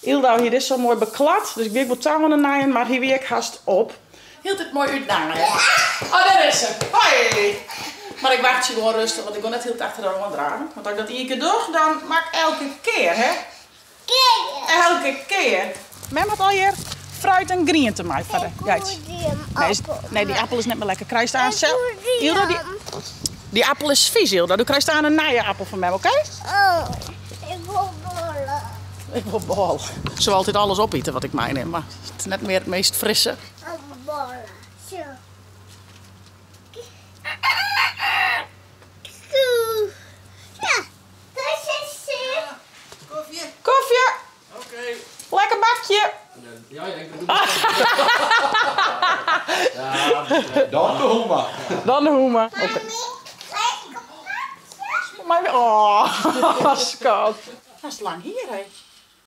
Yldau hie dizze al moai beklad, dus ik wie ek wol ta oan in nijen, mar hy wie ek hast op. Hieltyd moai útnaaie. Oh, dêr is se. Hoi! Mar ik wachtsje gewoan rêstich, want ik wol net hieltyd achter har oan drave. Want as ik dat ien kear doch, dan moat ik elke kear, hè? Elke kear. Mem hat allegear fruit en griente mei foar de geitsjes. Nee, nee, dy appel is net mear lekker. Krijst aanst sels. Ylda, dy, dy appel is fys, Ylda. Do krijst aanst in nije appel fan mem, oké? Oh, ik wol bôle. Ik wol bôle. Se wol altyd alles opite wat ik meinim, mar it is net mear it meast frisse. Bôle. Zo. Ja, dat is het. Kofje. Kofje. Oké. Lekker bakje. Ja, ja, ik bedoel. Ja, Dan de hoema. Dan de hoema. Oké. Maar, oh, skat. Dat is lang hier, hè?